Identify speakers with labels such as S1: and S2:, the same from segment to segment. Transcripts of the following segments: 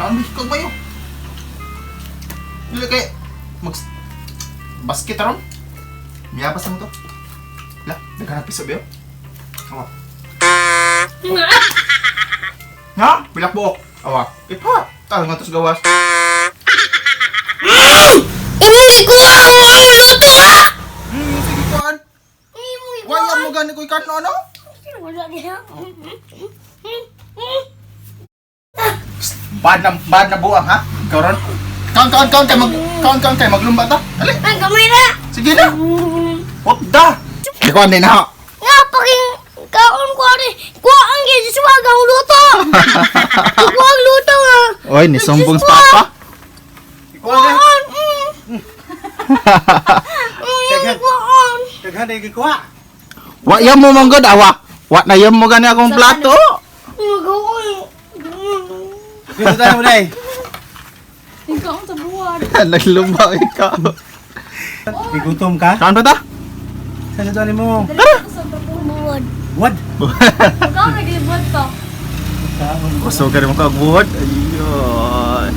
S1: Kaon bis kag mayo. Dili kay mag basket aron. Miyapas lang to. La, daghan na piso biyo. Awa. Ha? Bilak buok. Awa. Ipa. Tahan nga to sa gawas.
S2: Imong gikuha ang ang luto ha.
S1: Sige kuan.
S2: Imong
S1: Wala mo gani ko ikan ano?
S2: Wala diha.
S1: Bad na buang ha? Ikaw ron. Kaon kaon kaon kay mag kaon kaon kay maglumba ta. Dali.
S2: Ang gamay na.
S1: Sige na. Hotda. Ikaw din ha.
S2: Nga paking kaon ko ari. Kuha ang gisuwag ang luto. Kuha ang luto nga.
S1: Oy, ni sumbong sa papa.
S2: Kuhaan. Kuhaan.
S3: Daghan na gikuha.
S1: Wa yam mo manggod awa. Wa na yam mo gani akong plato.
S2: Magaon.
S3: Dito tayo mo day.
S4: Ikaw ang tabuhan.
S1: Naglumba ikaw.
S3: Gigutom ka?
S1: Kaon pa ta?
S3: Sa sa mo.
S4: Dali ako sa tabuhan.
S2: Buwan.
S3: What?
S4: Ikaw naglibot to.
S1: Gusto ka rin mo kagbuhat. Ayun.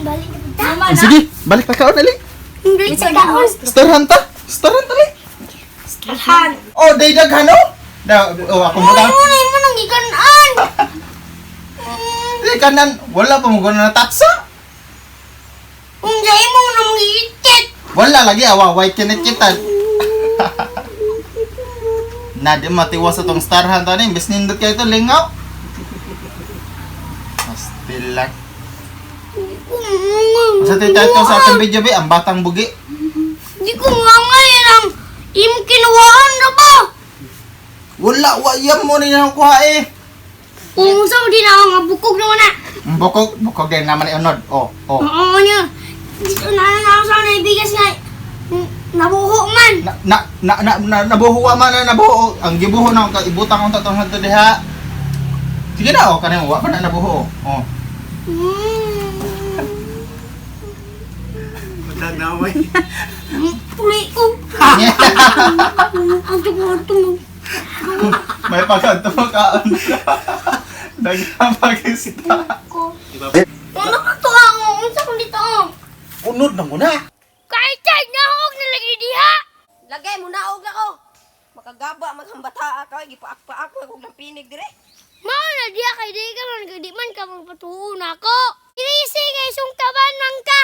S2: Balik na.
S4: Mama na.
S1: Sige, balik ta kaon ali.
S2: Balik sa kaon.
S1: Starhan ta. Starhan ta ali.
S2: Han.
S1: Oh, day daghan oh. Da, oh ako mo
S2: Ay
S1: ta.
S2: mo na imo nang gikan-an.
S1: Di kanan wala pa mo gana tatsa.
S2: Unsa imo nang giitit?
S1: Wala lagi awa, why kinit kita. Na di matiwas sa tong starhan ta ni, imbes nindot kay ito lingaw. Pastilan. Sa title sa atong video be, ang batang bugi.
S2: Di ko nga ngayon ang imong kinuhaan na ba?
S1: Wala, wa yam mo ni nang kuha eh.
S2: Kung sa di na ako nga bukog naman na.
S1: Ang Bukog, bukog din naman unod. Oh, oh.
S2: Oo niya. Dito na na ako sa naibigas nga. Nabuho man.
S1: Na na na na, na nabuhuwa man na nabuho. Ang gibuho na ka ibutang ang tatong hanto diha. Sige na oh, kanang wa pa na nabuho. Oh.
S3: Matag na away.
S2: Puli ko. Ang tumo mo.
S1: May pagkanto mo kaon. Nagpapagista.
S2: Ko. Ano ka to ang unsa kung dito ang.
S3: Unod na mo na.
S2: Kahit chay nahog na lagi diha.
S5: Lagay mo naog na ko. Makagaba maghambata ka, gipaak-paak ko og pinig dire.
S2: Mao na diha kay di ka man di man ka magpatuo nako. Kirisi kay sungkaban man ka.